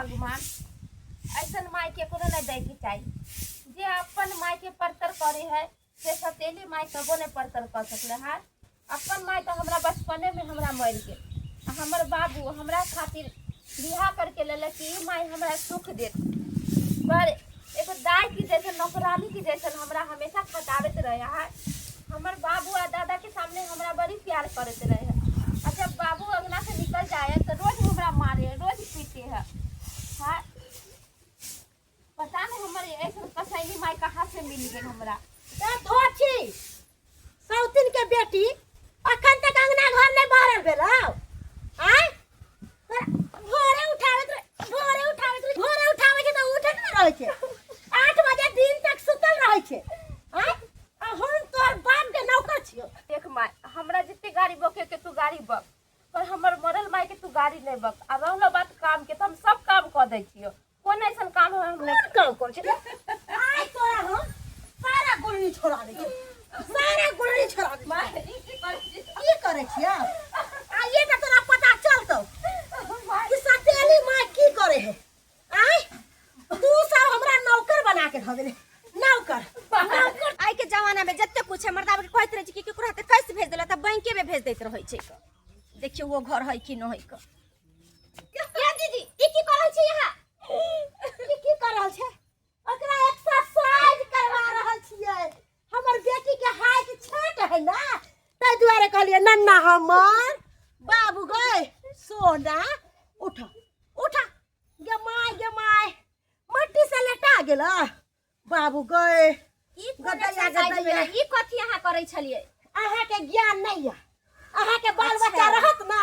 भगवान, ऐसन माय केकरो नहीं दै के चाही। जे अपन माय के परतर करे है से सतेली माय कबो नहीं परतर कर सकले है। अपन माय तो हमरा बचपने में हमरा मर गेल, आ हमर बाबू हमरा खातिर बियाह करके लेलक कि ई माय हमरा सुख देत, पर एगो दाई की जैसन नौकरानी की जैसन हमरा हमेशा खटाबैत रहे है। हमर बाबू आ दादा के सामने हमरा बड़ी प्यार करैत रहे है, आ जब बाबू अंगना से निकल जाए तो रोज हमरा मारे, रोज पीटे है। हाँ, पता नहीं हमर ऐसन कसैली माय कहाँ से मिल गेल हमरा। ए धोची सौतिन के बेटी अखन तक अंगना घर नहीं बहरल भेल हौ। आय तोरा भोरे उठाबैत रह, भोरे उठाबैत रह, भोरे उठाबै छै तऽ उठैत नहि रहै छै, 8 बजे दिन तक सुतल रहै छै। आय आ हम तोहर बाप के नौकर छियौ। देख माय, हमरा जते गाड़ी बके के तू गाड़ी बक, पर हमर मरल माय के तू गाड़ी नहीं बक। आ रहलो बात काम के, तो हम सब काम कऽ दै छियौ, कोन ऐसन काम है हम कोन काम करै छै? आइ तोरा हम सारा गुलनी छोड़ा दै छियौ, सारा गुलनी छोड़ा दै छियौ। माय, ई की करै छी? की करै छियै? आइए तऽ तोरा पता चलतौ कि सतेली माय की करे है। आय तू सब हमरा नौकर बना के धऽ देले, नौकर नौकर। आइ के जमाना में जते कुछ है मर्दाबा के कहैत रहै छै कि केकरो हाथे कैश भेज देला तऽ बैंके में भेज दैत रहै छै। देखियौ वो घर है कि न है। या दीदी, ई की कर रहल छी यहाँ? ई की कर रहल छै? ओकरा एक्सरसाइज करवा रहल छियै। हमर बेटी के हाइट छोट है ना, ताहि दुआरे कहलियै नन्ना हमर बाबू गए सोना उठ उठ गे my, गे my, मट्टी से लेटा गेल बाबू गए। ई कोन गदैया, एक्सरसाइज गदैया। भेलै? ई कथी अहाँ करै छलियै? अहाँ के ज्ञान नहीं है, अहाँ के बाल अच्छा। बच्चा रहत ना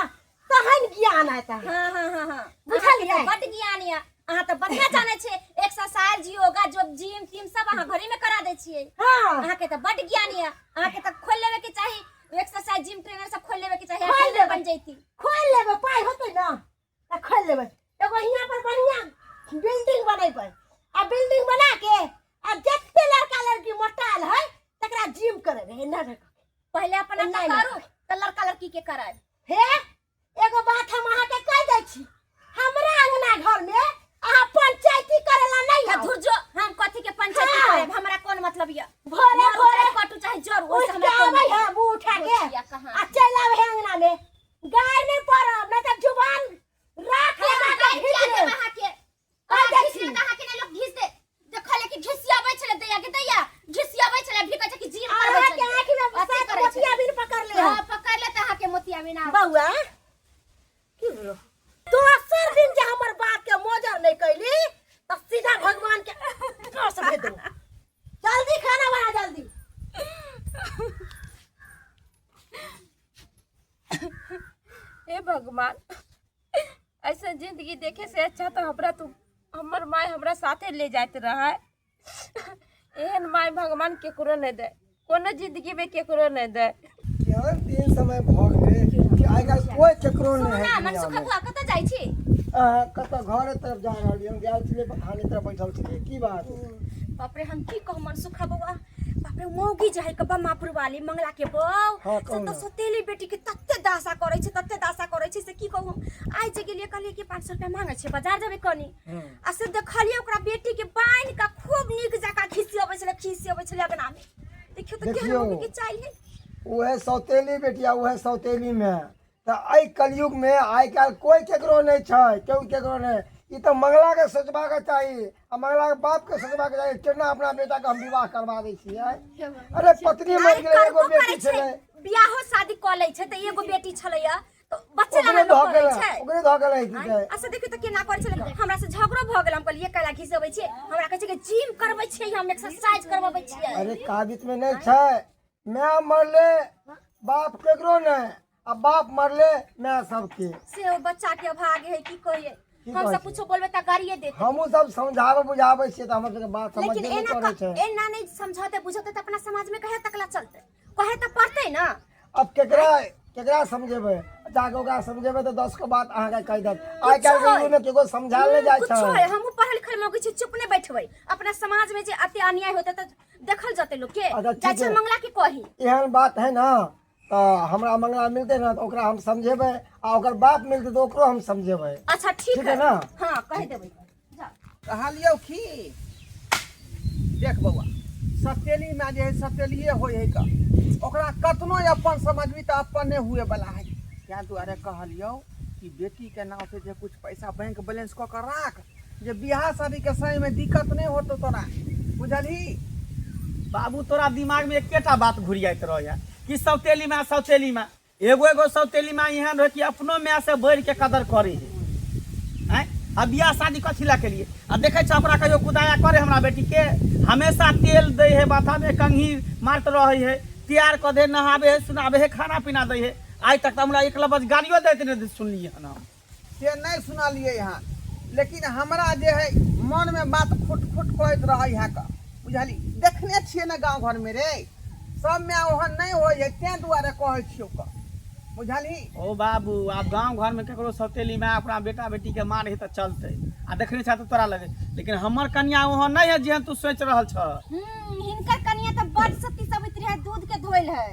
तहन ज्ञान आयत अहाँ। हाँ, हाँ, हाँ, हाँ। बुझलियै? अहाँके तऽ बड्ड ज्ञान यऽ, अहाँ तऽ बढ़िआँ जानै छियै। एक्सरसाइज, योगा, जो जिम तिम सब अहाँ घरे में करा दै छियै। हाँ। अहाँके तऽ बड्ड ज्ञान यऽ, अहाँके तऽ खोल लेबे के चाही एक्सरसाइज जिम ट्रेनर सब खोल लेबे के चाही, खोल अहाँ लेबै। बन जैती। खोल लेबै, पाइ होतै ना तऽ खोल लेबै। एगो हियाँ पर बढ़िआँ बिल्डिंग बनेबै, आ बिल्डिंग बना के आ जते लड़का लड़की मोटायल है तकरा जिम करेबै। एना रखबै। पहिले अपन नहीं, अपना नहीं। करू तऽ लड़का लड़की के करायब। हे एगो बात हम अहाँके कहि दै छी, हमरा अंगना घर में अहाँ पंचायती करेला नहीं तऽ आउ। धुर जो, हम कथी के पंचायती हाँ। करायब, हमरा कोन मतलब यऽ? भोरे मरू भोरे चाहे कटू चाहे जरू, उठ ओहिसँ के हमरा कोन आबै मतलब? है मुँह उठा के धुर कहाँ? आ चलि आबै है अंगना में, गाय नहीं पड़ब नहीं तऽ जुबान राख हम लगा के गाय घीच किया लेब। देब अहाँके? कहि अहाँ दै घीच छी। लेब तऽ अहाँके नहि लोक घीच देत। देखलियै कि घिसियाबै छलै दैया के दैया, घिसियाबै छलै, अभी कहै छै कि जिम करबै अहाँके छलियै। आँखि में अथी शायद करै छलै। मोतियाबिन पकड़ ले है। हाँ, पकड़ लेत अहाँके मोतियाबिन आब। बौआ की भेलो? दोसर दिन जे हमर बात के मोजर नहीं कैली तऽ सीधा भगवान के पास भेज देबो। जल्दी खाना बना जल्दी। हे भगवान, ऐसा जिंदगी देखे से अच्छा तो हमरा तू हमर माय हमरा साथे ले जाइत रहे। एहन माय भगवान केकरो नहीं दे, कोनो जिंदगी में केकरो नहीं दे। केहन दिन समय भऽ गेलै कि आइ काल्हि कोइ केकरो नहि सुनू है ना, मनसुख दुनियामे। बुआ कतऽ जाइ छी? अहाँ कतऽ घरे तरफ जा रहलियै? हम गेल छलियै बथाने तरफ बैठल छलियै। की बात? बाप रे, हम की कहू मनसुखा बौआ, बाप रे मौगी जे है बमापुर वाली मंगला के बौ, हाँ, से कहू तऽ ना। सौतेली बेटी के तते दासा करै छै, तते दासा करै छै से की कहू हम। आइ जे गेलियै कहलियै कि 500 रुपया मांगै छै, बाजार जेबै कनी, आ से देखलियै ओकरा बेटी के बान्हि कऽ खूब नीक जकाँ खिसियबै छलै, खिसियबै छलै अंगना में। देखियौ तऽ केहन देखियौ। मौगी के चालि है। उएह सौतेली बेटिया उएह सौतेली में तऽ एहि कलयुग में आइ काल्हि कोइ केकरो नहि छै, केओ केकरो नहि। ई तऽ मंगलाके सोचबाक चाही आ मंगलाके बापके सोचबाक चाही केना अपना बेटाके हम विवाह करबा दै छियै। अरे पत्नी मरि अरे गेलै, एगो करबो बेटी करै छै, छलै, बियाहो शादी कऽ लै छै तऽ एगो बेटी छलैया तऽ बच्चे ओकरे ला धऽ लोक करै गेलै, छै, ओकरे धऽ गेलै की कहै। अच्छा देखियौ तऽ केना करै छलै, हमरा से झगड़ो भऽ गेल। हम कहलियै कैला घिसबै छियै? हमरा कहै छै कि जिम करबै छियै हम, एक्सरसाइज करबै छियै। अरे काबित में नहि छै, माय मरले बाप केकरो नहि आ बाप मरले माय सबके। से ओ बच्चा के अभाग है, की कहियै की हम कहै सब छी? कुछो बोलबै तऽ गाड़िए देत। हमहूँ सब समझाबै बुझाबै छियै तऽ हमर सबके बात लेकिन समझबे नहि एना करै छै। एना नहि समझौते बुझौते तऽ अपना समाज में कहे तकला चलते, कहे तऽ पड़तै ना। अब केकरा केकरा समझेबै? जाके ओकरा समझेबै तऽ 10 गो बात अहाँके कहि देत। आइ काल्हि के युग मे केकरो समझायल नहि जाइ कुछो छै। है, हमहूँ पढ़ल लिखल मौगी छी, चुप नहि बैठबै। अपना समाज में जे अते अन्याय होते तऽ देखल जते लोग के। अच्छा, जाइ ठीक छै है। मंगला के कही। एहन बात है ना तऽ हमरा मंगला मिलतै ने तऽ ओकरा हम समझेबै आ ओकर बाप मिलतै तऽ ओकरो हम समझेबै। अच्छा ठीक ठीक है है ना? हाँ, कहि देबै, जाओ। कहलियौ की, देख बौआ, सतेली माय जे है सतेलिए होइ है का, ओकरा कतनो अपन समझबी तऽ अपन नहि हुए वाला है। ताहि दुआरे कहलियौ कि बेटीके नाम से जे कुछ पैसा बैंक बैलेंस कऽ कऽ राख, जे बियाह शादीके समयमे दिक्कत नहि होतौ तोरा, बुझलही? बाबू, तोरा दिमागमे एकेटा बात घुरियाइत रहैया कि सौतेली माय, सौतेली माय। एगो एगो सौतेली माय एहन रहै कि अपनो माय से बढ़ि के कदर करे है। आँय, आ बियाह शादी कथी लए केलिए? आ देखै छ ओकरा कहियो कुदाया करे? हमरा बेटी के हमेशा तेल दै है माथामे, कंघी मारत रहै है, तैयार कऽ दे, नहाबे है, सुनाबे है, खाना पीना दै है। आइ तक तऽ हमरा एक लबज गालियो दैत नहि सुनलियै हन हम। से नहि सुनलियै हँ, लेकिन हमरा जे है मनमे बात खुट खुट करैत रहै है का, बुझली? देखने छियै ने गाँव घरमे रे, सब माय ओहन नहि होइ है, तें दुआरे कहै छियौ का, बुझलही? ओ बाबू, आब गाँव घरमे ककरो सौतेली माय अपना बेटा बेटीके मारे है तऽ चलतै, आ देखने छह तऽ तोरा लगे, लेकिन हमर कनिया ओहन नहि है जेहन तू सोचि रहल छह। हिनकर कनिया तऽ बड सती सवित्री है, दूध के धोइल है।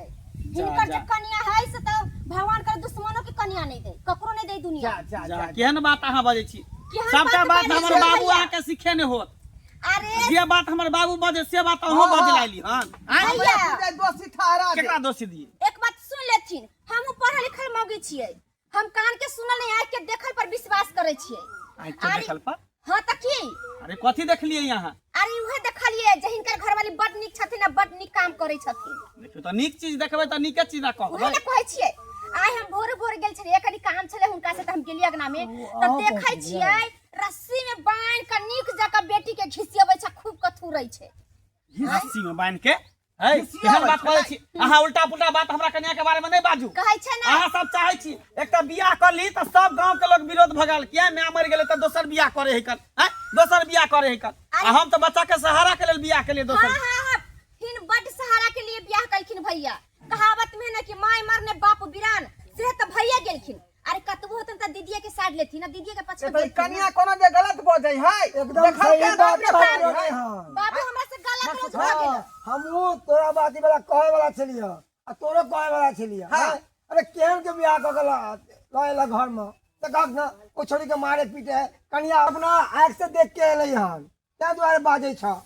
हिनकर जे जा। कनिया है से तऽ भगवान कर दुश्मनों के कनिया नहीं दे, ककरो नहीं दे दुनिया। जा जा जा, जा। केहन बात अहाँ बजै छी? केहन सबटा बात बात बजै हमर छी बाबू भैया? अहाँके सिखे नहि होत। अरे जे बात हमर बाबू बजे से बात अहूँ हाँ, बज हाँ। लाली हन। आँय? भैया। हमरा दोषी ठहरा दे। केकरा दोषी दिए? एक बात सुन लेथिन, हमहूँ पढ़ल लिखल मौगी छियै, हम कान के सुनल नहीं, आँख के देखल पर विश्वास करै छियै। आँखि के अरे- देखल पर? हाँ तऽ की? अरे कथी देखलियै यहाँ? अरे उहे देखलियै जे हिनकर घरवाली बड नीक छथिन आ बड नीक काम करै छथिन। देखियौ तऽ नीक चीज देखबै तऽ नीके चीज ने उहे कहबै। ने कहै छियै। आइ हम भोरे भोरे गेल छलियै, कनि काम छलै हुनका से तऽ हम गेलियै अंगना में, तऽ अहाँ देखै पहुँच छियै रस्सी में बान्हि कऽ नीक जकाँ बेटी के घिसियबै छै, खूब कऽ थुरै छै। रस्सी में बान्हि के? है, घिसियाबै केहन बात छै। कहै छी अहाँ? उल्टा पुल्टा बात हमरा कन्या के बारे में नहि बाजू। कहै छै ने। अहाँ सब चाहै छी एकटा बियाह कर ली तऽ सब गांव के लोग विरोध भऽ गेल, किया माय मरि गेलै तऽ दोसर बियाह करे है कल, हैं, दोसर बियाह करे है कल। आ हम तऽ बच्चा के सहारा के लेल बियाह केलियै दोसर। हाँ हाँ हाँ, हिन बड सहारा के लिए बियाह कलखिन भैया। कहावत में है ना कि माय मरने बाप बिरान, से तऽ भैया गेलखिन। अरे कतबो होतन तऽ दीदीए के साइड लेथिन ना, दीदीए के पक्ष में से तऽ ई बोलथिन ना। कनिया कोनो जे गलत बजै है, एकदम देखलकै सही बात तब ने कहलियै बजै है। हन। बाबू हमरा से गलत रोज भऽ गेल। हाँ, हमहूँ तोरा बात ई वाला कहै वाला छलियै आ तोरो कहै वाला छलियै। हाँ। अरे केहन के बियाह कऽ के लऽ एलक घरमे तऽ कहक ने ओ छोड़ी के मारे पीटे है। कनिया अपना आँखि से देख के एलै हन, ताहि दुआरे बाजै छह।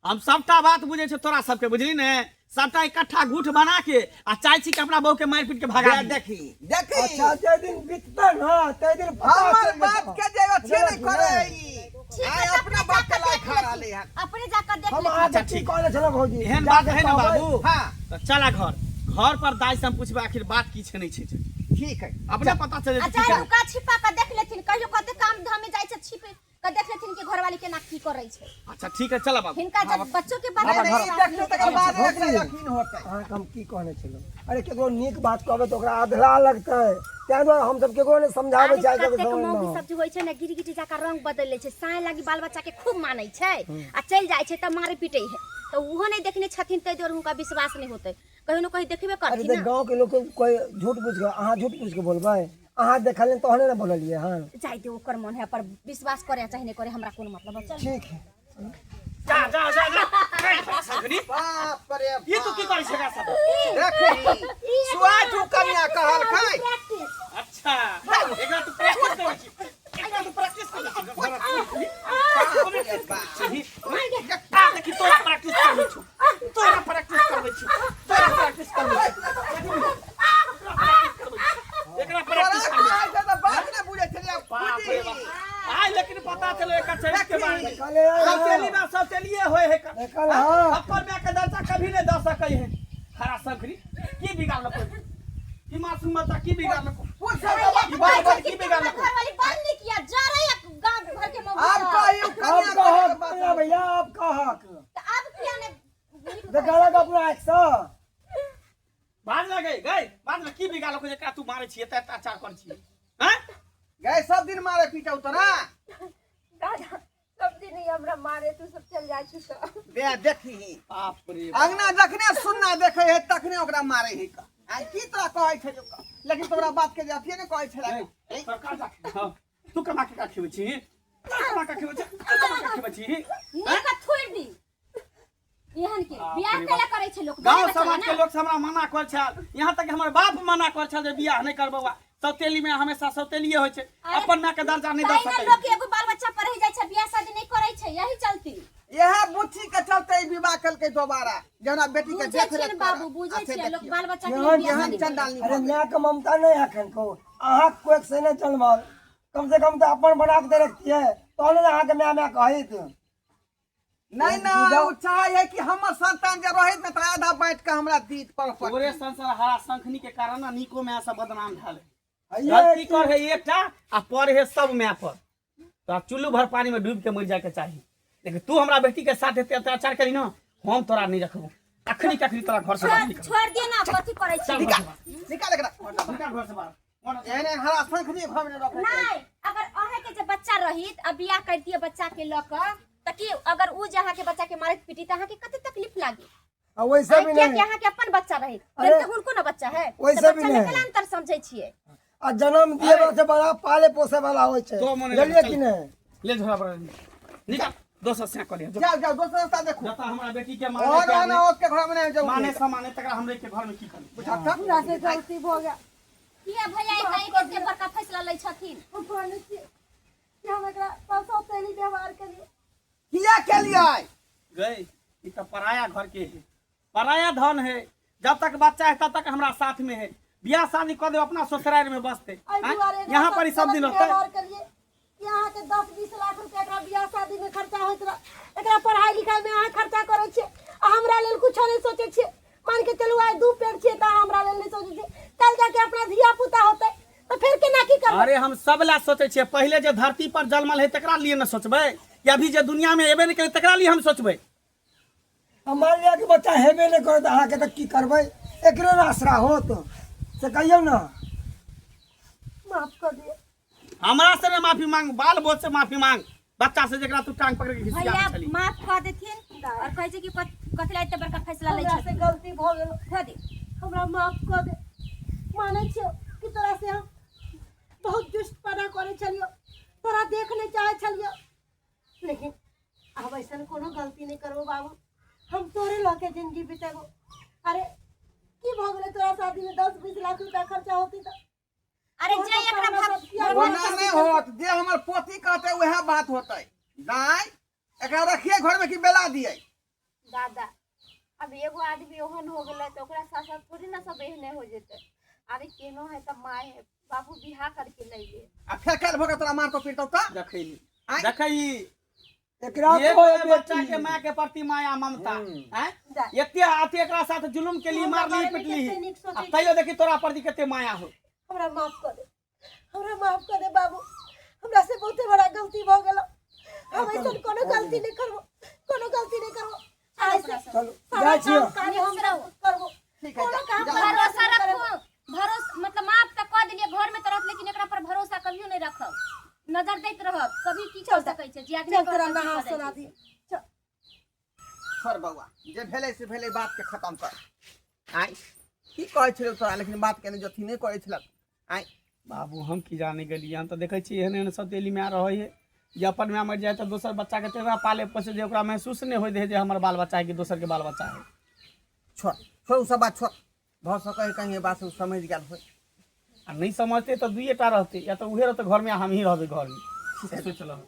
हम सबटा बात बुझै छी तोरा सबके, बुझली ने? सबटा इकट्ठा गुठ बना के आ चाहै छी कि अपना बहू के मारि पीट के भगा दी। देखी देखी। अच्छा, जे दिन बीततै ने ताहि दिन पता हमर चलि बात जेतौ। के जे अथी नहि बुझलक करे ने? ई। ठीक आइ है, तऽ अपना बाप के जाकऽ लाइ देख खा रहलै लेथिन। हन। अपने जाकऽ देख हम लेथिन। अहाँके अच्छा, की ठीक। कहने छलहुँ भौजी? एहन बात जाके है ने कहबै। बाबू? हाँ। तऽ चला घर, घर पर दाइ से हम पूछबै आखिर बात की छै नहि छै। ठीक है। अपने पता चलि आ जेतै की चाहे केना। लुका छिपा कऽ देख लेथिन, कहियो कते काम धाम में जाइ छै, छिप कऽ देख लेथिन कि घरवाली केना की करै छै। अच्छा ठीक है, चला बाबू। हिनका जब बच्चों के बारे नहीं में नहीं, ई देखियौ तकर बाद भौजी। एकरा यकीन होतै। अहाँके हम की कहने छलहुँ? अरे केकरो नीक बात कहबै तऽ ओकरा अधला लगतै, ताहि दुआरे हमसब केकरो नहि समझाबै अरे चाहै छियै कतेक समझमे। मौगी सब जे होइ छै ने, गिरगिटी जकाँ रंग बदलि लै छै। साँय लागी बाल बच्चा के खूब मानै छै आ चलि जाइ छै तऽ मारे पीटै है, तऽ ओहो नहि देखने छथिन, ताहि दुआरे हुनका विश्वास नहि होतै। कहियो ने कहियो देखबे अरे करथिन तऽ ने। गाँव के लोक कोइ झूठ बुझि कऽ, अहाँ झूठ बुझि कऽ बोलबै? अहाँ देखलियै तहने ने बोललियै हन। जाय दे, ओकर मन है पर विश्वास करे चाहे नहि करे, हमरा कोनो मतलब है। चल। ठीक है। जा जा जा जा। ए, सखनी, बाप रे। ई तू की करै छै सब? देखी, सुआठू कनिया कहलकै। प्रैक्टिस। अच्छा, एकरा तू प्रैक्टिस करै छी? एकरा तू प्रैक्टिस करै छी? आ देखी, तोरा प्रैक्टिस करबै छौ, तोरा प्रैक्टिस करबै छी, तोरा प्रैक्टिस करबै छी, एकरा तोरा प्रैक्टिस करबै छी। कहै छै तऽ बात नहि बुझै छलियै, बाप रे बुझी। बाप, आइ लेकिन पता चलो एकर चरित्र के बारे में। देखले सौतेली में सौतेलिए होय है। देखल हँ। अपन माय के दर्जा कभी नहीं दऽ सकै है। हरा संकरी की बिगाड़लको ई मासूम बच्चा? की बिगाड़लको? पूछ सब ई बार बार की बिगाड़लको? घरवाली बड़ नीक या जा रही है गांव घर के मौगी आब सब। कहियौ आब कनिया कहक कहलकै बात। कनिया भैया, आब कहक। तऽ आब किया ने देखलक अपना आँखिसँ। बाज ना गई गई, बाज ना। की बिगाड़लको जे तू मारै छियै, एते अत्याचार करै छियै? हैं गए, सब दिन मारे पीटौ तोरा? दादा, सब दिन ही हमरा मारे, तू सब चल जाइ छी तऽ। बे देखी, बाप रे बाप। अंगना जखने सुन्ना देखै है तखने ओकरा मारे है का। आइ की तोरा कहै छै जो, लेकिन तोरा बात के जे अथिए ने कहै छलै। ए, सरकार जा, हाँ, तू कमा के का खेबै छी? तू कमा के खेबै छी? तू कमा के खेबै छी? नीक थोड़ि दी। एहन के बाप बियाह रे कैला बाप। करै छै लोक गांव बाले बच्चा समाज ला के ना। लोग सब हमरा मना कर छल यहाँ तक कि हमर बाप मना कर छल जे बियाह नहीं कर बौआ सौतेली में हमेशा सौतेलिए होइ छै अरे, अपन माय के दर्जा नहीं दऽ तहिना सकै लोक के एगो बाल बच्चा पर रहि जाइ छै बियाह शादी नहि करै छै यही चलती इएह बुच्ची के चलते ई विवाह केलकै दोबारा जे हमरा बेटी के बुझै देख छियै रेख ने बाबू करत। बुझै आ से छियै लोक देखियौ। बाल बच्चा के केहन लिए बियाह केहन शादी करै चंडालनी अरे भऽ गेल। माय के ममता नहीं है एखन को अहाँ कोख से नहीं जन्मल कम से कम तो अपन बना के रखतियै तहन ने अहाँके माय माय कहैत नहीं ना ओ चाहे है कि हमर संतान जे रहैत ने तऽ आधा बाँटि के हमरा दीत पर तोरे संसार हरा शंखनी के कारण ना निको माय सब बदनाम भेल है हइये गलती कर है एकटा आ पर है सब माय पर तो चुल्लू भर पानी में डूब के मर जाए के चाही लेकिन तू हमरा बेटी के साथ एते अत्याचार करी ना हम तोरा नहीं रखबो अखनी के अखनी तोरा घर से बाहर छोड़ निकाल छोड़ दियो ना कथी करै चल छी घर से बाहर। निकाल एकरा निकाल घर से बाहर एहन एहन हरा शंखनी घर में रखै नहीं अगर अहाँ के जे बच्चा रहित आ बियाह कर दिए बच्चा के ल के त की अगर उ जे अहाँ के बच्चा के मारैत पीटी त अहाँ के कते तकलीफ लागी आ वैसे भी किया नहीं कि अहाँ के अपन बच्चा रहित अरे, तब तऽ हुनको ना बच्चा है तऽ वैसे भी बच्चा में नहीं। केना अंतर समझै छियै आ जन्म दिए वाला से बड़ा पाले पोसे वाला होइ छै तो मने बुझलियै चल। कि नहीं ले झोरा पर निकाल दोसर से करिए जो जाओ जाओ दोसर रास्ता देखो जता हमरा बेटी के और माने आना उसके घर में नहीं जाओ माने समाने तकरा हमरे के घर में की करी बुझा था हमरा से गलती भऽ गेल किया भैया एकाएक एते बड़का फैसला लै छथिन हम कहने छियै कि हम एकरा पैसा तेली व्यवहार करिए किया केलियै गई ई तो पराया घर के है पराया धन है जब तक बच्चा है तब तक हमरा साथ में है बियाह शादी कर दे अपना ससुराल में बसते एहि आँय? दुआरे एकरा यहाँ पर ही सब दिन गलत रहते व्यवहार करिए कि अहाँके 10-20 लाख रुपया एकरा बियाह शादी में खर्चा होइत रह एकरा पढ़ाई लिखाई में अहाँ खर्चा करै छियै आ हमरा लेल कुछो नहि सोचै छियै मान के चलू आइ 2 पेड़ छियै तऽ अहाँ हमरा लेल नहि सोचै छियै कल जाके अपना धिया पुता होतै तऽ फेर केना की करबै अरे हम सब ला सोचे छियै पहिले जे धरती पर जन्मल है तकरा लिए न सोचबै या अभी जे दुनिया में एबे नहीं करे तकरा लिए हम सोचबै आ मान लिअ कि बच्चा हेबे नहि करत अहाँके तऽ की करबै एकरे ने आसरा होत से कहियौ ने माफ कर दिअ हमरा से ने माफी मांग बाल बोझ से माफी मांग बच्चा से जकरा तू टांग पकड़ के घिसिया भैया छली माफ कऽ देथिन और कहै छै कि कथी ला एते बड़का फैसला लै हमरा से छथिन गलती भऽ गेल धऽ दे हमरा माफ कऽ दे मानै छियौ कि तोरा से हम बहुत दुष्टपना करै छलियौ तोरा देख नहि चाहै छलियौ लेकिन आब ऐसन कोनो गलती नहि करबो बाबू हम तोरे लऽ के जिंदगी बितेबो अरे की भऽ गेलै तोरा शादीमे 10-20 लाख रुपया खर्चा होतै तऽ अरे तोहर जे पप्पा एकरा हमरा भाग सब किया ओना नहि होत जे हमर पोती कहतै वएह बात होतै दाइ एकरा रखिए घर में कि बेला दियै दादा अब एगो आदमी ओहन हो गेलै तऽ ओकरा साथ साथ थोड़ी ना सब एहने हो जेतै अरे केनो है तऽ माय है बाबू बियाह करके लैले आ फेर काल्हि भऽ के तोरा मारतौ पीटतौ तऽ देखै आँय? देखै एकरा ये कहै बच्चा बेटी। के माय के प्रति माया ममता आँय? जा। एते अति एकरा साथ जुलुम के लिए हमरा मारली बारे में पिटली कते नीक सोचै आ तैयो देखी तोरा प्रति कते माया हो हमरा माफ कर दे हमरा माफ कर दे बाबू हमरा से बहुते बड़ा गलती भऽ गेल हम ऐसन कोनो गलती नहीं करबो कोनो गलती नहीं करबो आइ से चलू सारा जाइ छियै काम काज हम करबो ठीक है, कोनो जा, काम जा। भरोसा नहीं करबो। रखू भरोसा मतलब माफ तऽ कऽ देलियै घर में तऽ रहत लेकिन एकरा पर भरोसा कभियो नहीं रखब नजर दैत रहब कभी की कर सकै छै जे आदमी चल तोरा कहत नहा से सुना की दी चल छोड़ बौआ जे भेलै से भेलै बात के खत्म कर आँय की कहै छलै तोरा लेकिन बात के नहि अथी नहि करै छलक आँय बाबू हम की जाने गेलियै हम तऽ देखै छियै एहन एहन सौतेली माय रहै है जे अपन माय मरि जाय तऽ दोसर बच्चाके तेना पाले पोसे जे ओकरा महसूस नहि होइत है जे हमर बाल बच्चा है कि दोसरके बाल बच्चा है छोड़ छोड़ ओ सब बात छोड़ भऽ सकै है कहीं बात से ओ समझ गेल होय आ नहि समझतै तऽ दुइए टा रहतै या तऽ उहे रहतै घरमे आ हमही रहबै घरमे से सोचि लहु